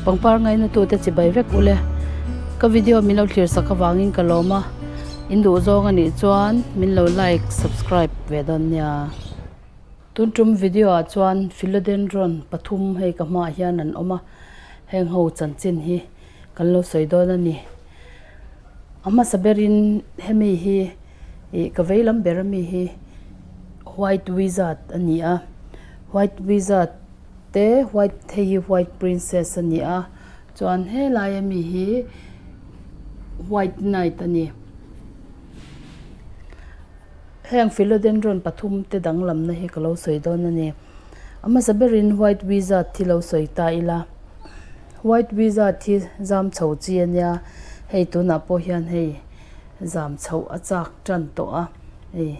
Pangpar ngaina tute chibai vek ule. Ka video min lo thlir sak avangin ka lawm a, in duh zawng a nih chuan min lo like, subscribe ve dawn nia. Tun tum video ah chuan philodendron pathum hei ka hmaah hian an awm a, heng ho chanchin hi kan lo sawi dawn a ni. A hmasa berin hemi hi ih ka vei lam ber ami hi white wizard a ni a, white wizard te white hei hi white princess a ni a chuan helai ami hi white knight a ni. Heng philodendron pathum te danglamna hi ka lo sawi dawn a ni. A hmasa berin white wizard hi lo sawi ta ila. White wizard hi zam chho chi a nia, hei tunah pawh hian hei zam chhoh a chak tan tawh a, hei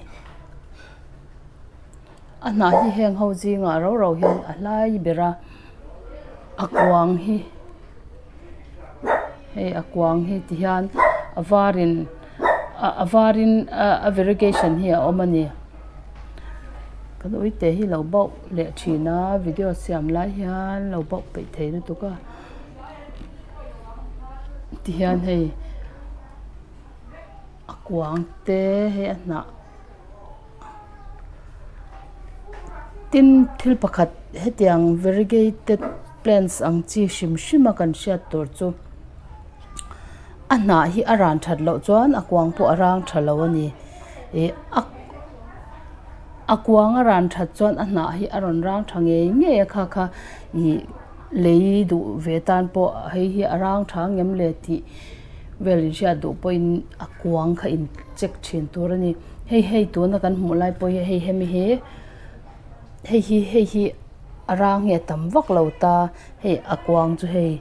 a hnah hi heng ho zingah rau rau hian a hlai ber a, a kuang hi hei a kuang hi ti hian a varin a varin a variegation hi a awm a ni. Kan uite hi lo bauh leh thin a video siam lai hian lo bauh peih thei lutuk a tihian hei a kuang te hei a hnah tin thil pakhat hetiang variegated plants ang chi hrim hrim a kan hriat tur chu a hnah hi a ran that loh chuan a kuang pawh a rang tha lo a ni ih a a kuang a ran that chuan a hnah hi a rawn rang tha ngei ngei a kha kha ih lei duh ve tan pawh hei hi a rang tha ang em le tih vel in hriat duh pawhin a kuang kha in check thin tur a ni hei hei tuna kan hmuh lai pawh hi hei hemi hi hei hi hei hi a rang hi a tam vak lo ta hei a kuang chu hei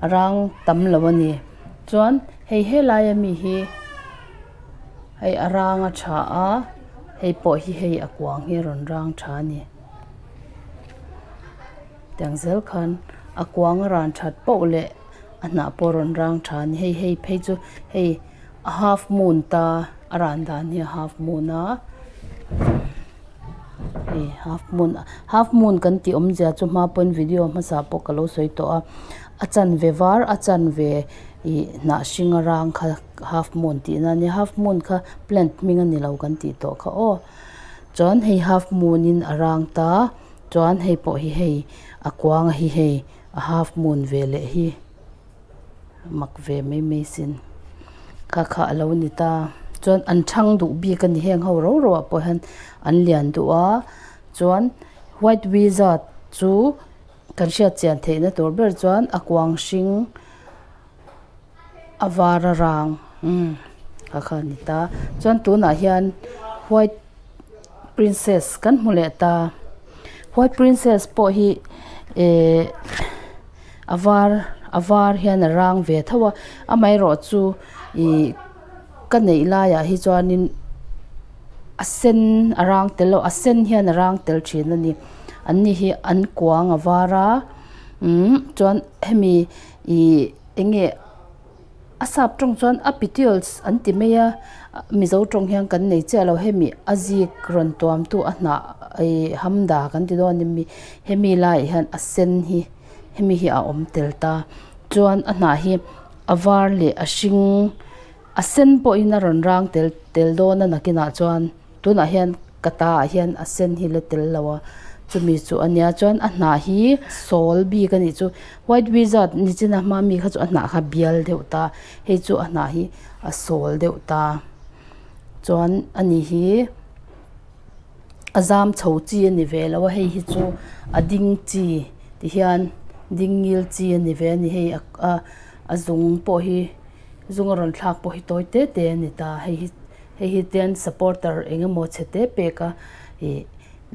a rang tam lo a ni chuan hei helai ami hi hei a rang a tha a hei pawh hi hei a kuang hi a rawn rang tha a ni tiang zel khan a kuang a ran that poh leh a hnah pawh a rawn rang tha a ni hei hei phei chu hei a half moon ta a ran dan hi a half moon a hei half moon half moon kan tih awmzia chu hma pawn video hmasa pawh ka lo sawi tawh a a chanve var a chanve ih hnah hring a rang kha half moon tih na ania half moon kha plant hming a ni lo kan tih tawh kha aw chuan hei half moon in a rang ta chuan hei pawh hi hei a kuang a hi hei a half moon ve leh hi mak ve mai mai sin kha kha a lo ni ta chuan an thang duh bik a ni heng ho rau rau ah pawh hian an lian duh a chuan white wizard chu kan hriat chian theih na tur ber chuan a kuang hring a var a rang umm kha kha a ni ta chuan tunah hian white princess kan hmu leh ta white princess pawh hi ehh a var a var hian a rang ve tho a amaherawhchu ih ka neih laiah hi chuanin a sen a rang tel lo a sen hian a rang tel thin a ni an ni hi an kuang a var a umm chuan hemi ih eng nge a sap tawng chuan a petioles an ti mai a mizo tawng hian kan nei chiah lo hemi a zik rawn tuam tu a hnah ih hamda kan ti dawn em ni hemi laiah hian a sen hi hemi hi a awm tel ta chuan a hnah hi a var leh a hring a sen pawhin a rawn rang tel tel dawn a nakinah chuan tunah hian ka ta ah hian a sen hi la tel lo a chumi chu a nia chuan a hnah hi sawl bik a nih chu white wizard ni chin a hma mi kha chu a hnah kha bial deuh ta hei chu a hnah hi a sawl deuh ta chuan ani hi a zam chho chi a ni ve lo a hei hi chu a ding chi ti hian ding ngil chi a ni ve a ni hei a a zung pawh hi zung a rawn thlak pawh hi tawi te te a ni ta hei hi. Hei hi ten supporter eng emaw chhe te pek a ih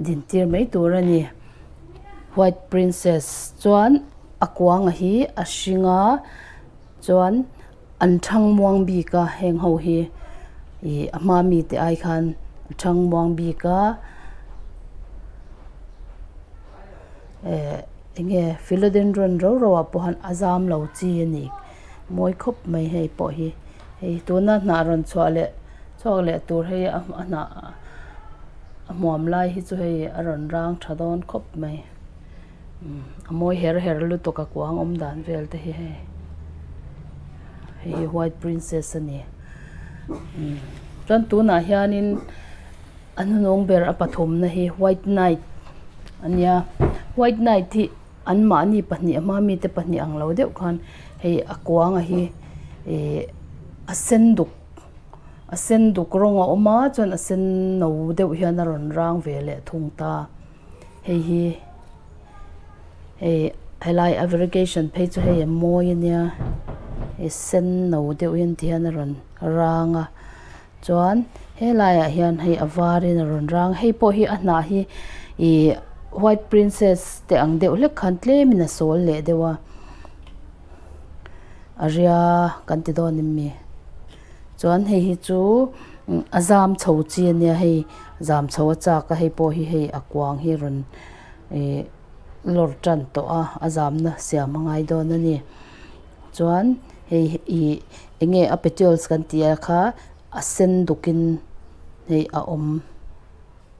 din tir mai tur a ni. White princess chuan a kuanga hi a hring a chuan an thang muang bik a heng ho hi ih a hma mi te ai khan a thang muang bik a eh eng nge philodendron rau rau ah pawh hian a zam lo chi a ni. Mawi khawp mai hei pawh hi hei tuna hnah rawn chhuah leh chhuak leh tur hei a hnah a hmuam lai hi chu hei a rawn rang tha dawn khawp mai. A mawi her her lutuk a kuang awm dan vel te hi hei hei hi white princess a ni chuan tunah hianin a hnuhnawng ber a pathumna hi white night a nia white night hi anmahni pahnih a hma mite pahnih ang lo deuh khan hei a kuanga hi ihh a sen duk a sen duk rawng a awm a chuan a sen no deuh hian a rawn rang ve leh thung ta. Hei hi hei helai a variegation phei chu hei a mawi ania hei sen no deuh hian ti hian a rawn rang a chuan helaiah hian hei a var in a rawn rang hei pawh hi a hnah hi ih white princess te ang deuh hlek khan tlem in a sawl leh deuh a a ria kan ti dawn em ni chuan hei hi chu a zam chho chi ania hei. Zam chho a chak a hei pawh hi hei a kuang hi rawn ih lawr tan tawh a a zamna siam a ngai dawn a ni chuan hei ih eng nge a petioles kan tih a kha a sen duk in hei a awm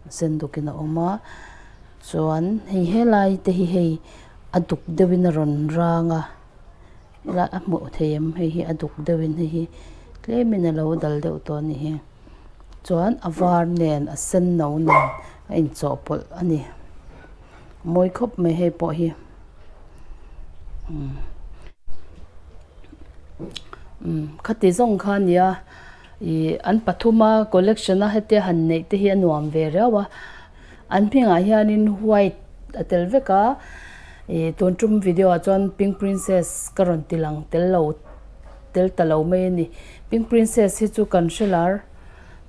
a sen duk in a awm a chuan hei helai te hi hei a duk deuh in a rawn rang a helai a hmuh theih em hei hi a duk deuh in hei hi tlem in a lo dal deuh tawh a ni hi. Chuan a var nen a sen no nen a inchawhpawlh a ni mawi khawp mai hei pawh hi umm umm khati zawng kha a nia ih an pathum a collection a hetia han neih te hi a nuam ve riau a an hmingah hianin white a tel vek a ih tun tum video ah chuan pink princess ka rawn ti lang tel lo tel ta lo mai a ni. Pink Princess hi chu kan hre lar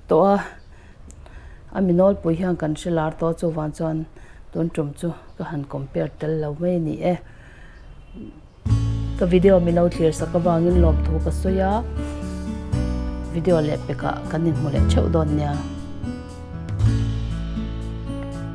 tawh a, a mi nawlpui hian kan hre lar tawh a chuvang chuan tun tum chu ka han compare tel lo mai a ni e. Ka video min lo thlir sak avangin lawmthu ka sawi a, video lehpekah kan inhmu leh theuh dawn nia.